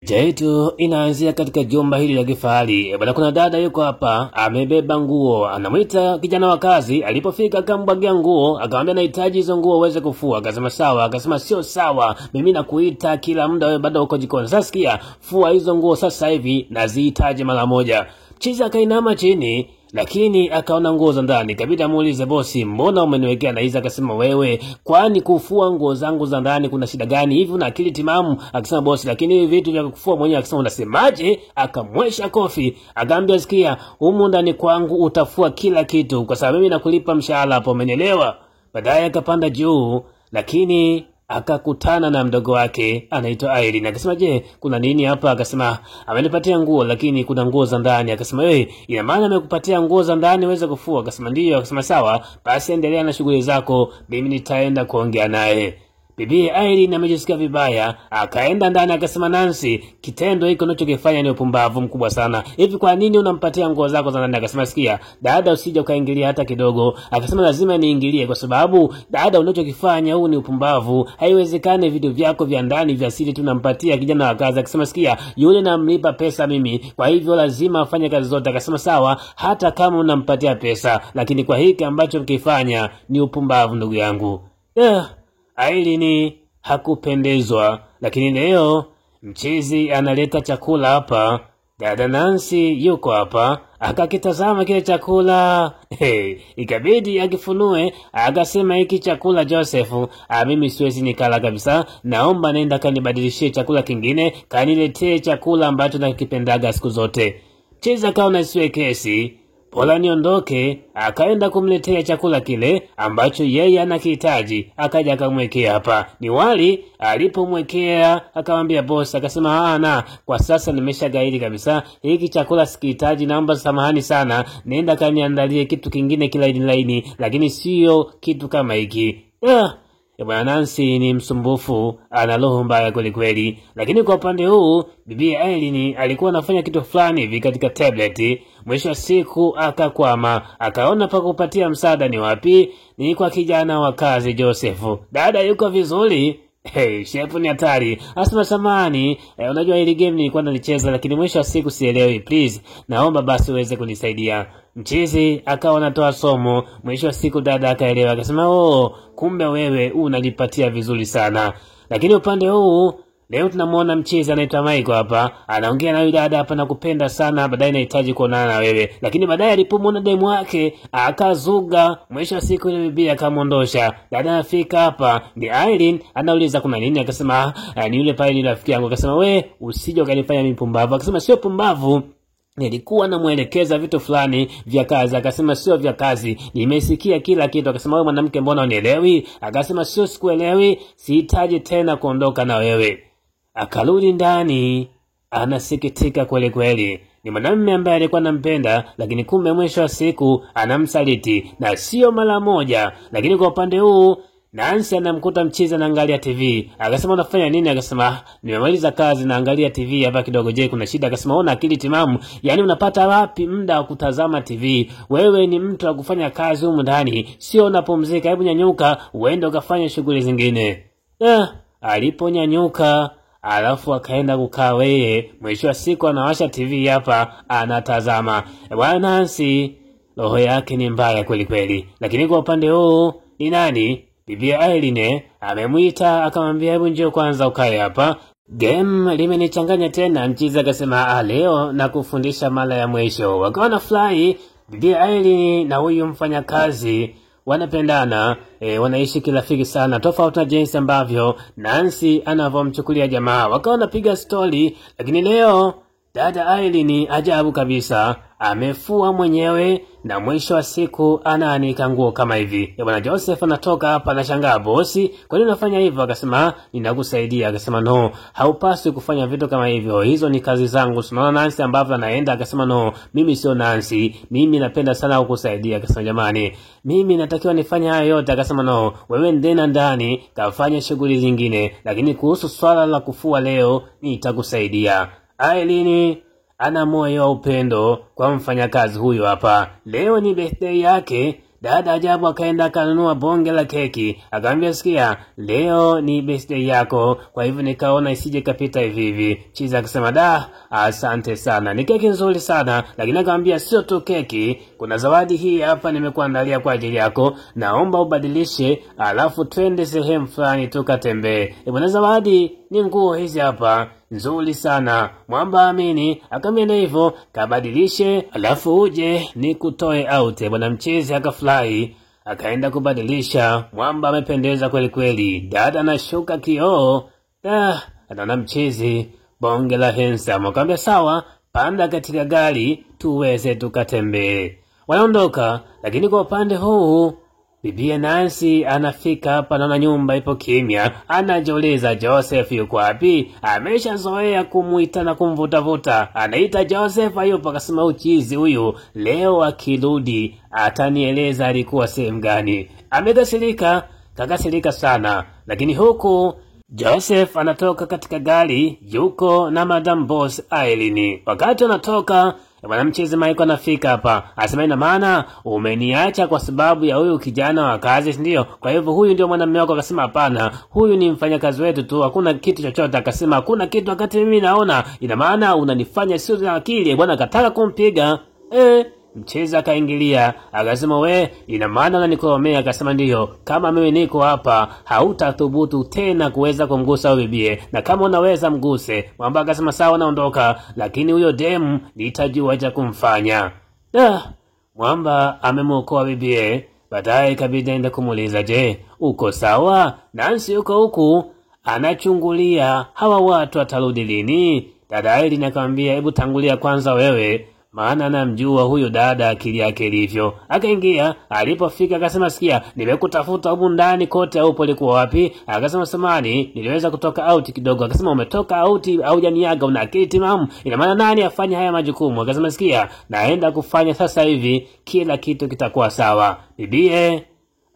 Picha yetu inaanzia katika jumba hili la kifahari. Bwana, kuna dada yuko hapa amebeba nguo, anamwita kijana wa kazi. Alipofika akambwagia nguo, akamwambia nahitaji hizo nguo uweze kufua. Akasema sawa. Akasema sio sawa, mimi nakuita kila muda, wewe bado uko jikoni. Sasa sikia, fua hizo nguo sasa hivi, nazihitaji mara moja. Chizi akainama chini lakini akaona nguo za ndani, ikabidi amuulize bosi, mbona umeniwekea na hizi? Akasema wewe, kwani kufua nguo zangu za ndani kuna shida gani? Hivi una akili timamu? Akasema bosi, lakini hivi vitu vya kufua mwenyewe. Akasema unasemaje? Akamwesha kofi, akaambia sikia, humu ndani kwangu utafua kila kitu, kwa sababu mimi nakulipa mshahara hapo, umenielewa? Baadaye akapanda juu, lakini akakutana na mdogo wake anaitwa Irene. Akasema je, kuna nini hapa? Akasema amenipatia nguo lakini kuna nguo za ndani. Akasema wewe, ina maana amekupatia nguo za ndani uweze kufua? Akasema ndiyo. Akasema sawa, basi endelea na shughuli zako, mimi nitaenda kuongea naye. Bibi Irene amejisikia vibaya, akaenda ndani akasema, Nancy, kitendo hiki unachokifanya ni upumbavu mkubwa sana. Hivi kwa nini unampatia nguo zako za ndani? Akasema sikia, dada, usije ukaingilia hata kidogo. Akasema lazima niingilie kwa sababu dada, unachokifanya huu ni upumbavu. Haiwezekani vitu vyako vya ndani vya siri tunampatia kijana wa kazi. Akasema sikia, yule namlipa pesa mimi, kwa hivyo lazima afanye kazi zote. Akasema sawa, hata kama unampatia pesa, lakini kwa hiki ambacho mkifanya ni upumbavu ndugu yangu. Yeah. Irene hakupendezwa, lakini leo mchizi analeta chakula hapa. Dada Nancy yuko hapa, akakitazama kile chakula hey, ikabidi akifunue, akasema hiki chakula Joseph, mimi siwezi nikala kabisa, naomba nenda kanibadilishie chakula kingine, kaniletee chakula ambacho nakipendaga siku zote. Mchizi akaona isiwe kesi, Pola niondoke. Akaenda kumletea chakula kile ambacho yeye anakihitaji, akaja akamwekea hapa ni wali. Alipomwekea akamwambia bosi, akasema hana, kwa sasa nimeshagairi kabisa, hiki chakula sikihitaji, naomba samahani sana, nenda kaniandalie kitu kingine kilaini laini, lakini sio kitu kama hiki. Bwana Nancy ni msumbufu, ana roho mbaya kweli kweli. Lakini kwa upande huu bibi Irene alikuwa anafanya kitu fulani hivi katika tablet. Mwisho wa siku akakwama, akaona pa kupatia msaada ni wapi? Ni kwa kijana wa kazi Joseph. Dada yuko vizuri. Hey, shepu ni hatari. Asema samani, unajua hili game nilikuwa nalicheza lakini mwisho wa siku sielewi. Please, naomba basi uweze kunisaidia. Mchizi akawa anatoa somo. Mwisho wa siku dada akaelewa, akasema oh, kumbe wewe unalipatia vizuri sana. Lakini upande huu leo tunamuona mchizi anaitwa Michael hapa, anaongea na yule dada hapa, nakupenda sana, baadaye nahitaji kuonana na wewe. Lakini baadaye alipomuona demu wake akazuga. Mwisho wa siku ile bibi akamwondosha. Dada anafika hapa, ni Irene, anauliza kuna nini? Akasema ni yule pale, ni rafiki yangu. Akasema we, usije ukanifanya mimi pumbavu. Akasema sio pumbavu, nilikuwa namwelekeza vitu fulani vya kazi. Akasema sio vya kazi, nimesikia kila kitu. Akasema wewe mwanamke, mbona unielewi? Akasema sio, sikuelewi, sihitaji tena kuondoka na wewe. Akarudi ndani anasikitika kweli kweli. Ni mwanamume ambaye alikuwa anampenda, lakini kumbe mwisho wa siku anamsaliti, na sio mara moja. Lakini kwa upande huu Nancy anamkuta mchizi anaangalia TV. Akasema unafanya nini? Akasema nimemaliza kazi naangalia TV hapa kidogo. Je, kuna shida? Akasema una akili timamu? Yaani unapata wapi muda wa kutazama TV? Wewe ni mtu wa kufanya kazi humu ndani, sio unapumzika. Hebu nyanyuka uende ukafanye shughuli zingine. Aliponyanyuka alafu akaenda kukaa weye. Mwisho wa siku anawasha TV hapa anatazama. Bwana Nancy roho yake ni mbaya kweli kweli. Lakini kwa upande huu ni nani? Bibi Irene amemwita akamwambia hebu njoo kwanza ukae hapa. Game limenichanganya tena. Mchizi akasema leo nakufundisha mara ya mwisho. Wakawa na fly. Bibi Irene na huyu mfanyakazi wanapendana, wanaishi kirafiki sana, tofauti na jinsi ambavyo Nancy anavyomchukulia jamaa. Wakawa wanapiga story, lakini leo dada Irene ajabu kabisa, amefua mwenyewe na mwisho wa siku anaanika nguo kama hivi. Bwana Joseph anatoka hapa anashangaa, bosi, kwa nini unafanya hivyo? Akasema ninakusaidia. Akasema no, haupaswi kufanya vitu kama hivyo, hizo ni kazi zangu. Unaona Nancy ambavyo anaenda. Akasema no, mimi sio Nancy, mimi napenda sana kukusaidia. Akasema jamani, mimi natakiwa nifanye hayo yote. Akasema no, wewe ndena ndani kafanye shughuli zingine, lakini kuhusu swala la kufua leo nitakusaidia. Irene ana moyo wa upendo kwa mfanyakazi huyu hapa. Leo ni birthday yake Dada ajabu akaenda akanunua bonge la keki, akamwambia sikia, leo ni birthday yako, kwa hivyo nikaona isije kapita hivi hivi. Chizi akasema da, asante sana, ni keki nzuri sana. Lakini akamwambia sio tu keki, kuna zawadi hii hapa nimekuandalia kwa ajili yako, naomba ubadilishe, alafu twende sehemu fulani tukatembee. Bwana, zawadi ni nguo hizi hapa nzuri sana. Mwamba amini, akamwambia ndio hivyo, kabadilishe alafu uje nikutoe out. Bwana mchezi akafurahi, akaenda kubadilisha. Mwamba amependeza kweli kweli. Dada anashuka kioo, anaona mchezi bonge la handsome. Akamwambia sawa, panda katika gari tuweze tukatembee. Wanaondoka, lakini kwa upande huu Bibi Nancy anafika hapa, naona nyumba ipo kimya. Anajiuliza Joseph yuko wapi? Ameshazoea kumuita na kumvutavuta, anaita Joseph hayupo. Akasema uchizi huyu, leo akirudi atanieleza alikuwa sehemu gani. Amekasirika, kakasirika sana. Lakini huku Joseph anatoka katika gari, yuko na Madam Boss Aileen. Wakati anatoka bwana mchezi Michael anafika hapa, asema ina maana umeniacha kwa sababu ya huyu kijana wa kazi, ndio? Kwa hivyo huyu ndio mwanamume wako? Akasema hapana, huyu ni mfanyakazi wetu tu, hakuna kitu chochote. Akasema hakuna kitu wakati mimi naona, ina maana unanifanya sio na akili bwana. Akataka kumpiga mchezi akaingilia akasema, we, ina maana unanikoromea? Akasema ndiyo, kama mimi niko hapa hautathubutu tena kuweza kumgusa huyo bibie, na kama unaweza mguse. Mwamba akasema sawa, naondoka, lakini huyo demu nitajua cha kumfanya. Mwamba amemwokoa bibie. Baadaye ikabidi aende kumuuliza, je, uko sawa? Nancy yuko huku anachungulia hawa watu atarudi lini. Dada Aileen akamwambia, hebu tangulia kwanza wewe, maana anamjua huyu dada akili yake ilivyo. Akaingia, alipofika akasema, sikia, nimekutafuta humu ndani kote, upo ulikuwa wapi? Akasema samani, niliweza kutoka out kidogo. Akasema umetoka out au janiaga, una akili timamu? Ina maana nani afanye haya majukumu? Akasema sikia, naenda kufanya sasa hivi, kila kitu kitakuwa sawa. Bibie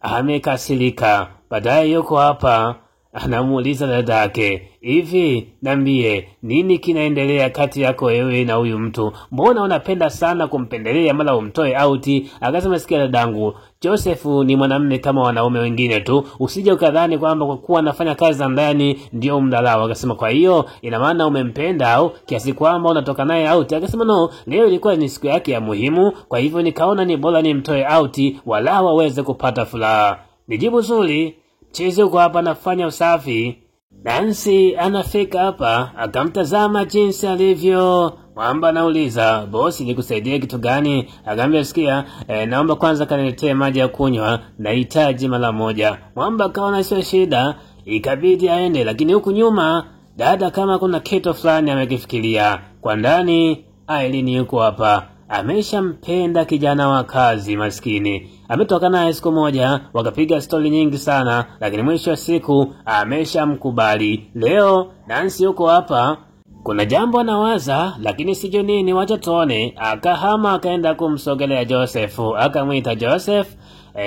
amekasirika. Baadaye yuko hapa anamuuliza dadake, hivi niambie, nini kinaendelea kati yako wewe na huyu mtu? Mbona unapenda sana kumpendelea mara umtoe auti? Akasema sikia dadangu, Joseph ni mwanamume kama wanaume wengine tu, usije ukadhani kwamba kwa kuwa anafanya kazi za ndani ndio mdalao. Akasema kwa hiyo ina maana umempenda au kiasi kwamba unatoka naye auti? Akasema no, leo ilikuwa ni siku yake ya muhimu, kwa hivyo nikaona ni bora nimtoe auti wala waweze kupata furaha. Ni jibu zuri. Chizi uko hapa anafanya usafi. Nancy anafika hapa akamtazama jinsi alivyo. Mwamba anauliza, bosi, nikusaidie kitu gani? Akaambia sikia, naomba kwanza kaniletee maji ya kunywa, nahitaji mara moja. Mwamba akaona sio shida, ikabidi aende, lakini huku nyuma dada kama kuna kitu fulani amekifikiria. Kwa ndani Aileen yuko hapa ameshampenda kijana wa kazi maskini. Ametoka naye siku moja, wakapiga stori nyingi sana, lakini mwisho wa siku ameshamkubali. Leo Nancy yuko hapa, kuna jambo anawaza, lakini sijui nini, wacha tuone. Akahama akaenda kumsogelea Joseph, akamwita Joseph,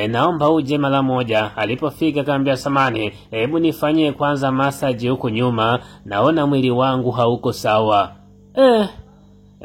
naomba uje mara moja. Alipofika akamwambia, samani, hebu nifanyie kwanza masaji huku nyuma, naona mwili wangu hauko sawa.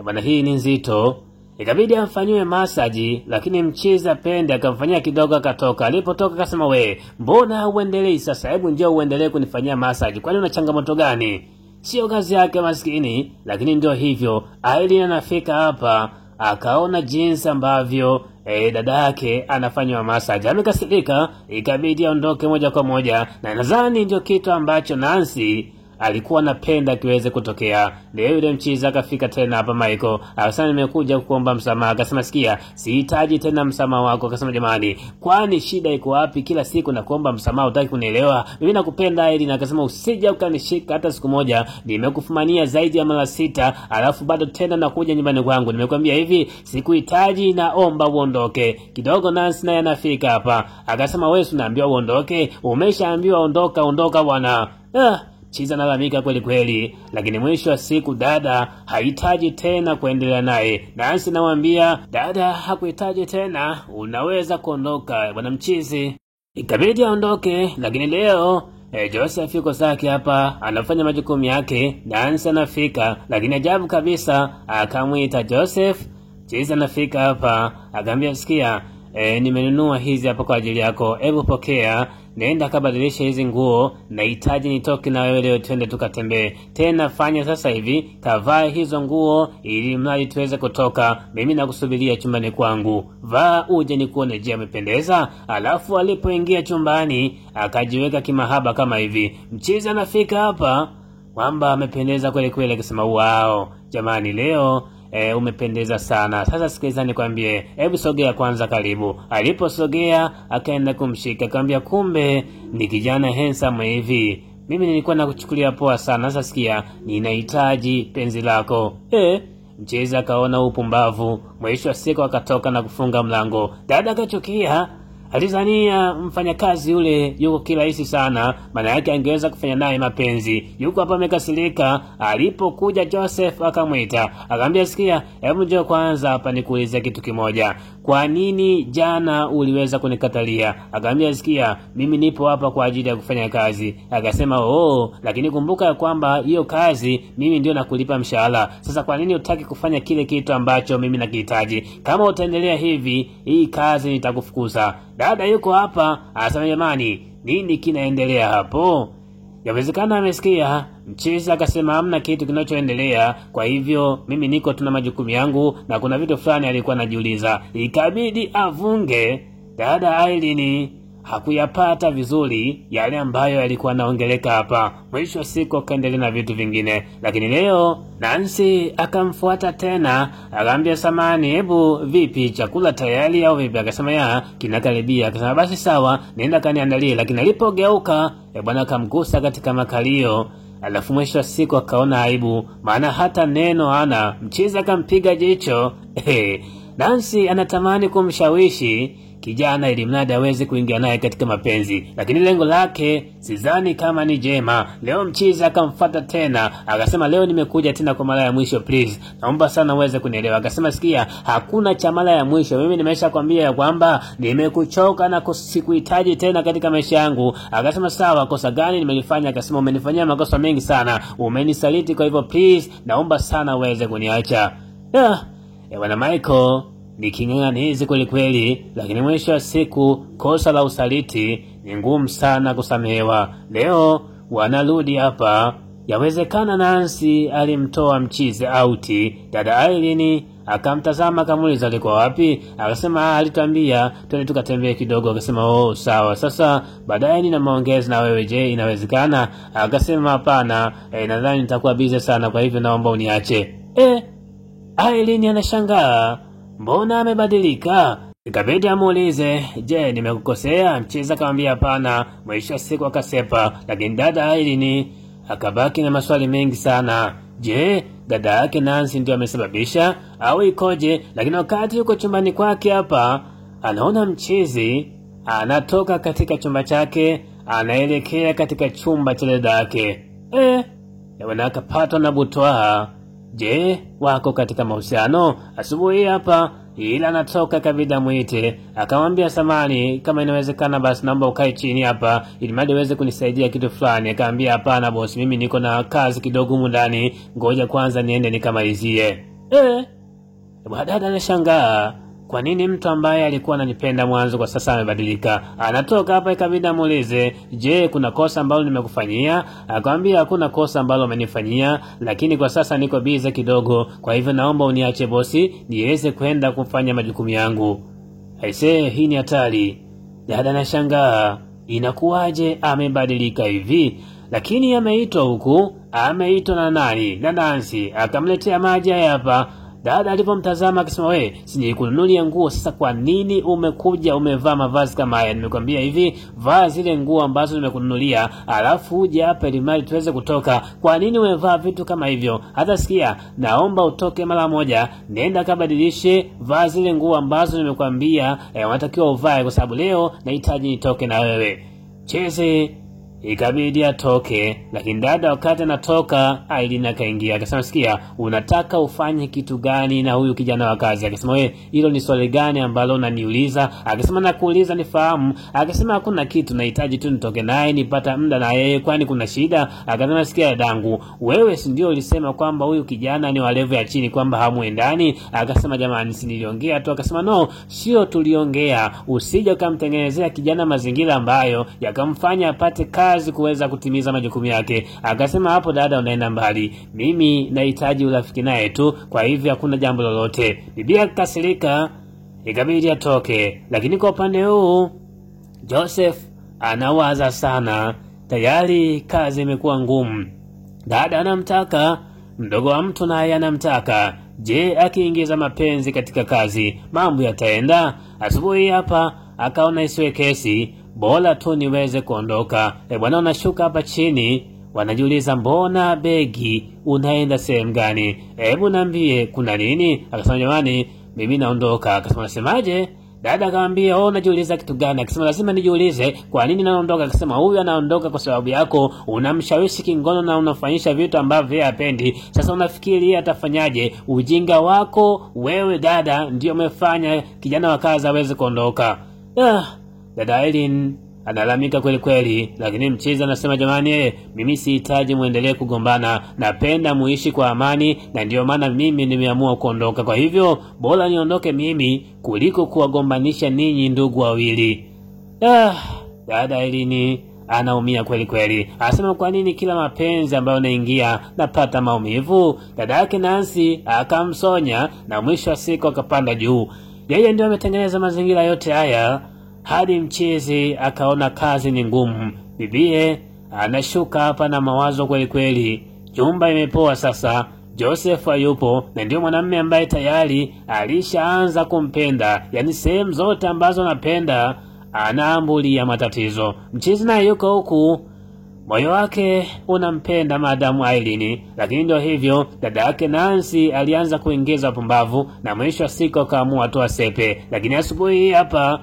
Bwana, hii ni nzito. Ikabidi amfanyiwe masaji, lakini mchizi apende, akamfanyia kidogo akatoka. Alipotoka akasema, we, mbona uendelei sasa? Hebu njoo uendelee kunifanyia masaji, kwani una changamoto gani? Sio kazi yake maskini, lakini ndio hivyo. Aileen anafika hapa akaona jinsi ambavyo dada yake anafanywa masaji, amekasirika, ikabidi aondoke moja kwa moja, na nadhani ndio kitu ambacho Nancy alikuwa anapenda kiweze kutokea. Leo yule mchizi akafika tena hapa Michael, akasema nimekuja kuomba msamaha. Akasema sikia, sihitaji tena msamaha wako. Akasema jamani, kwani shida iko wapi? Kila siku nakuomba msamaha, hutaki kunielewa. Mimi nakupenda Aileen. Akasema usije ukanishika hata siku moja, nimekufumania zaidi ya mara 6, alafu bado tena nakuja nyumbani kwangu. Nimekwambia hivi, sikuhitaji, naomba uondoke. Kidogo Nancy naye anafika hapa, akasema wewe unaambiwa uondoke, umeshaambiwa ondoka, ondoka bwana. Chiza analalamika kweli kweli, lakini mwisho wa siku dada hahitaji tena kuendelea naye. Nancy namwambia dada hakuhitaji tena, unaweza kuondoka bwana mchizi. Ikabidi aondoke, lakini leo Joseph yuko zake hapa anafanya majukumu yake. Nancy anafika, lakini ajabu kabisa akamwita Joseph. Chiza anafika hapa akamwambia sikia, nimenunua hizi hapa kwa ajili yako, hebu pokea, nenda kabadilisha hizi nguo, nahitaji nitoke na wewe leo, twende tukatembee. Tena fanya sasa hivi, kavae hizo nguo ili mradi tuweze kutoka, mimi nakusubiria chumbani kwangu, vaa uje nikuone, je, amependeza? Alafu alipoingia chumbani akajiweka kimahaba kama hivi. Mchizi anafika hapa kwamba amependeza kweli kweli, akisema wow, jamani leo umependeza sana. Sasa sikiliza nikwambie, hebu sogea kwanza karibu. Aliposogea akaenda kumshika, akamwambia kumbe ni kijana handsome hivi, mimi nilikuwa nakuchukulia poa sana. Sasa sikia, ninahitaji penzi lako. Mchezi akaona upumbavu. Mwisho wa siku akatoka na kufunga mlango. Dada akachukia, alizania mfanyakazi yule yuko kirahisi sana, maana yake angeweza kufanya naye mapenzi. Yuko hapa amekasirika. Alipokuja Joseph akamwita, akamwambia sikia, hebu njoo kwanza hapa nikuulize kitu kimoja. Kwa nini jana uliweza kunikatalia? Akamwambia sikia, mimi nipo hapa kwa ajili ya kufanya kazi. Akasema oh, lakini kumbuka ya kwamba hiyo kazi mimi ndio nakulipa mshahara. Sasa kwa nini hutaki kufanya kile kitu ambacho mimi nakihitaji? Kama utaendelea hivi, hii kazi nitakufukuza. Dada yuko hapa anasema jamani, nini kinaendelea hapo? Yawezekana amesikia. Mchizi akasema hamna kitu kinachoendelea, kwa hivyo mimi niko tuna majukumu yangu na kuna vitu fulani alikuwa anajiuliza. Ikabidi avunge. Dada Aileen hakuyapata vizuri yale ambayo yalikuwa anaongeleka hapa. Mwisho wa siku akaendelea na vitu vingine. Lakini leo Nancy akamfuata tena, akamwambia samani, hebu vipi, chakula tayari au vipi? Akasema ya, kinakaribia. Akasema basi sawa, nenda kaniandalie. Lakini alipogeuka bwana akamgusa katika makalio. Alafu mwisho wa siku akaona aibu, maana hata neno hana. Mchizi akampiga jicho. Nancy anatamani kumshawishi kijana ili mradi aweze kuingia naye katika mapenzi, lakini lengo lake sidhani kama ni jema. Leo mchizi akamfuata tena, akasema leo nimekuja tena kwa mara ya mwisho, please naomba sana uweze kunielewa. Akasema sikia, hakuna cha mara ya mwisho, mimi nimeshakwambia ya kwamba nimekuchoka na sikuhitaji tena katika maisha yangu. Akasema sawa, kosa gani nimelifanya? Akasema umenifanyia makosa mengi sana, umenisaliti, kwa hivyo please naomba sana uweze kuniacha. Bwana Michael ni king'ang'anizi kweli kweli, lakini mwisho wa siku kosa la usaliti ni ngumu sana kusamehewa. Leo wanarudi hapa, yawezekana Nancy alimtoa mchizi auti. Dada Aileen akamtazama akamuuliza alikuwa wapi? Akasema alituambia twende tukatembee kidogo. Akasema oh, sawa. Sasa baadaye nina maongezi na wewe, je, inawezekana? Akasema hapana, nadhani nitakuwa busy sana, kwa hivyo naomba uniache. Aileen anashangaa, mbona amebadilika? Ikabidi amuulize, je, nimekukosea? Mchizi akamwambia hapana. Mwisho wa siku akasepa, lakini dada Aileen akabaki na maswali mengi sana. Je, dada yake Nancy ndio amesababisha au ikoje? Lakini wakati yuko chumbani kwake hapa, anaona mchizi anatoka katika chumba chake anaelekea katika chumba cha dada yake. Bwana akapatwa na butwaa. Je, wako katika mahusiano? Asubuhi hapa ila anatoka kabida mwite, akamwambia samani, kama inawezekana basi naomba ukae chini hapa ili mradi uweze kunisaidia kitu fulani. Akamwambia hapana boss, mimi niko na kazi kidogo humu ndani, ngoja kwanza niende nikamalizie. Dada anashangaa, kwa nini mtu ambaye alikuwa ananipenda mwanzo kwa sasa amebadilika? Anatoka hapa ikabidi amuulize, je, kuna kosa ambalo nimekufanyia? Akamwambia hakuna kosa ambalo umenifanyia, lakini kwa sasa niko busy kidogo, kwa hivyo naomba uniache bosi niweze kwenda kufanya majukumu yangu. Aisee, hii ni hatari. Dada anashangaa, inakuwaje amebadilika hivi? Lakini ameitwa huku, ameitwa na nani? Na Nancy. Akamletea maji hapa. Dada alipomtazama akasema, we, si nilikununulia nguo, sasa kwa nini umekuja umevaa mavazi kama haya? Nimekwambia hivi, vaa zile nguo ambazo nimekununulia, alafu uje hapa ili mali tuweze kutoka. Kwa nini umevaa vitu kama hivyo? Hata sikia, naomba utoke mara moja, nenda kabadilishe, vaa zile nguo ambazo nimekwambia unatakiwa uvae, kwa sababu leo nahitaji nitoke na wewe. Cheze Ikabidi atoke, lakini dada wakati anatoka Aileen akaingia akasema, sikia, unataka ufanye kitu gani na huyu kijana wa kazi? Akasema, we, hilo ni swali gani ambalo unaniuliza? Akasema, nakuuliza nifahamu. Akasema, hakuna kitu, nahitaji tu nitoke naye nipata muda na yeye, kwani kuna shida? Akasema, sikia dadangu, wewe si ndio ulisema kwamba huyu kijana ni wa level ya chini, kwamba hamuendani? Akasema, jamani, si niliongea tu. Akasema, no, sio tuliongea, usije ukamtengenezea kijana mazingira ambayo yakamfanya apate kazi kuweza kutimiza majukumu yake. Akasema, hapo dada, unaenda mbali, mimi nahitaji urafiki naye tu, kwa hivyo hakuna jambo lolote. Bibi akakasirika, ikabidi atoke. Lakini kwa upande huu Joseph anawaza sana, tayari kazi imekuwa ngumu, dada anamtaka, mdogo wa mtu naye anamtaka. Je, akiingiza mapenzi katika kazi mambo yataenda? Asubuhi hapa akaona isiwe kesi, bora tu niweze kuondoka. E bwana, unashuka hapa chini, wanajiuliza mbona begi, unaenda sehemu gani? Hebu niambie kuna nini? Akasema jamani, mimi naondoka. Akasema nasemaje? Dada akamwambia, oh, unajiuliza kitu gani? Akasema lazima nijiulize kwa nini naondoka. Akasema huyu anaondoka kwa sababu yako, unamshawishi kingono na unafanyisha vitu ambavyo yeye hapendi. Sasa unafikiri yeye atafanyaje? Ujinga wako wewe dada ndio umefanya kijana wa kazi aweze kuondoka. Dada Aileen analalamika kweli kweli, lakini mchizi anasema jamani, mimi sihitaji muendelee kugombana, napenda muishi kwa amani, na ndiyo maana mimi nimeamua kuondoka. Kwa hivyo bora niondoke mimi kuliko kuwagombanisha ninyi ndugu wawili. Dada Aileen anaumia kweli kweli, anasema kwa nini kila mapenzi ambayo naingia napata maumivu? Dada yake Nancy akamsonya na mwisho wa siku akapanda juu. Yeye ndio ametengeneza mazingira yote haya hadi mchizi akaona kazi ni ngumu. Bibie anashuka hapa na mawazo kweli kweli. Nyumba imepoa sasa, Joseph hayupo na ndio mwanamume ambaye tayari alishaanza kumpenda, yaani sehemu zote ambazo anapenda anaambulia matatizo. Mchizi naye yuko huku, moyo wake unampenda Madamu Aileen, lakini ndio hivyo, dada yake Nancy alianza kuingiza pumbavu na mwisho wa siku akaamua tu asepe. Lakini asubuhi hii hapa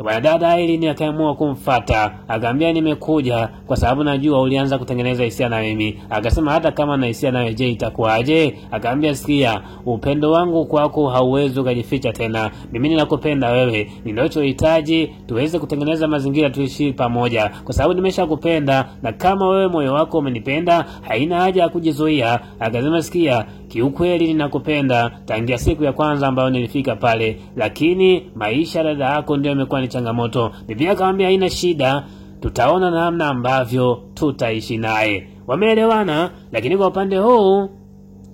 bwana dada Aileen akaamua kumfata, akaambia nimekuja kwa sababu najua ulianza kutengeneza hisia na mimi. Akasema hata kama na hisia nawe, je, itakuwaje? Akaambia sikia, upendo wangu kwako hauwezi ukajificha tena, mimi ninakupenda wewe, ninachohitaji tuweze kutengeneza mazingira tuishi pamoja, kwa sababu nimeshakupenda na kama wewe moyo wako umenipenda haina haja ya kujizuia. Akasema sikia, kiukweli ninakupenda tangia siku ya kwanza ambayo nilifika pale, lakini maisha dada yako ndio yamekuwa ni changamoto. Bibi akamwambia haina shida, tutaona namna ambavyo tutaishi naye. Wameelewana. Lakini kwa upande huu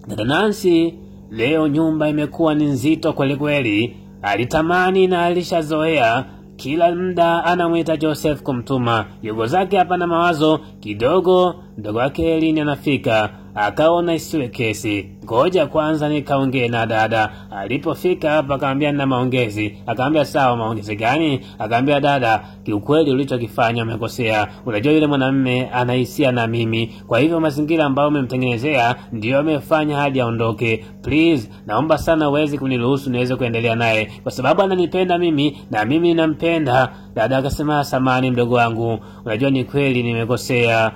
dada Nancy leo nyumba imekuwa ni nzito kweli kweli. Alitamani na alishazoea kila muda anamwita Joseph kumtuma yugo zake hapa na mawazo kidogo. Mdogo wake Elini anafika, akaona isiwe kesi, ngoja kwanza nikaongee na dada. Alipofika hapa akamwambia nina maongezi. Akamwambia sawa, maongezi gani? Akamwambia dada, kiukweli ulichokifanya umekosea. Unajua yule mwanamume ana hisia na mimi, kwa hivyo mazingira ambayo umemtengenezea ndiyo amefanya hadi aondoke. Please, naomba sana uweze kuniruhusu niweze kuendelea naye, kwa sababu ananipenda mimi na mimi ninampenda. Dada akasema samahani mdogo wangu, unajua ni kweli nimekosea.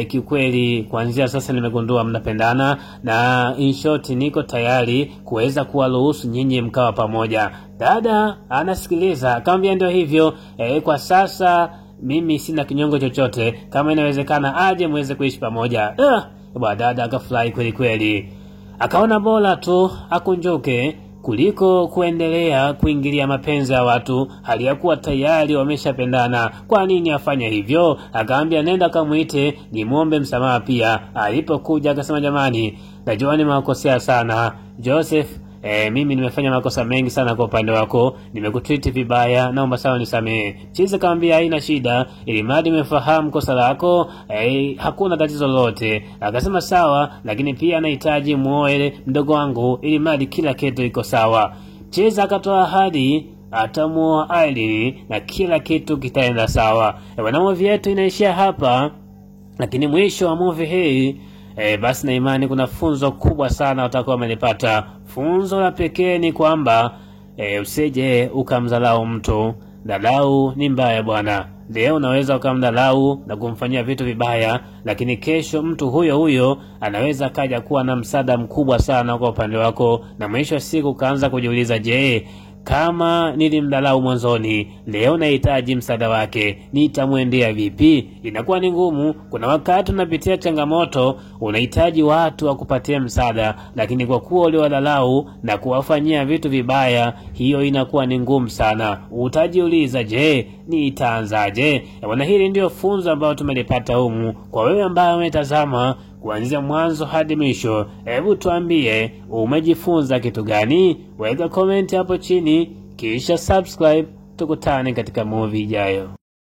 Kiukweli kuanzia sasa nimegundua mnapendana na in short niko tayari kuweza kuwaruhusu nyinyi mkawa pamoja. Dada anasikiliza, akamwambia ndio hivyo, kwa sasa mimi sina kinyongo chochote, kama inawezekana aje muweze kuishi pamoja. Bwana dada akafurahi kweli kweli, akaona bora tu akunjuke kuliko kuendelea kuingilia mapenzi ya watu hali ya kuwa tayari wameshapendana. Kwa nini afanye hivyo? Akaambia nenda kamuite nimuombe msamaha pia. Alipokuja akasema jamani, najua nimewakosea sana Joseph. Mimi nimefanya makosa mengi sana kwa upande wako, nimekutreat vibaya, naomba sana nisamehe. Chizi akamwambia haina shida, ili mradi umefahamu kosa lako, hakuna tatizo lolote. Akasema sawa, lakini pia anahitaji muoe mdogo wangu ili mradi kila kitu iko sawa. Chizi akatoa ahadi atamuoa Aileen na kila kitu kitaenda sawa. Bwana, movie yetu inaishia hapa, lakini mwisho wa movie hii basi na imani kuna funzo kubwa sana utakuwa umelipata. Funzo la pekee ni kwamba usije ukamdharau mtu. Dharau ni mbaya bwana. Leo unaweza ukamdharau na kumfanyia vitu vibaya, lakini kesho mtu huyo huyo anaweza kaja kuwa na msaada mkubwa sana kwa upande wako, na mwisho wa siku ukaanza kujiuliza, je, kama nilimdharau mwanzoni, leo nahitaji msaada wake, nitamwendea vipi? Inakuwa ni ngumu. Kuna wakati unapitia changamoto, unahitaji watu wa kupatia msaada, lakini kwa kuwa uliwadharau na kuwafanyia vitu vibaya, hiyo inakuwa ni ngumu sana. Utajiuliza, je, nitaanzaje? Bwana, hili ndio funzo ambayo tumelipata humu. Kwa wewe ambaye umetazama kuanzia mwanzo hadi mwisho, hebu tuambie umejifunza kitu gani? Weka komenti hapo chini, kisha subscribe. Tukutane katika movie ijayo.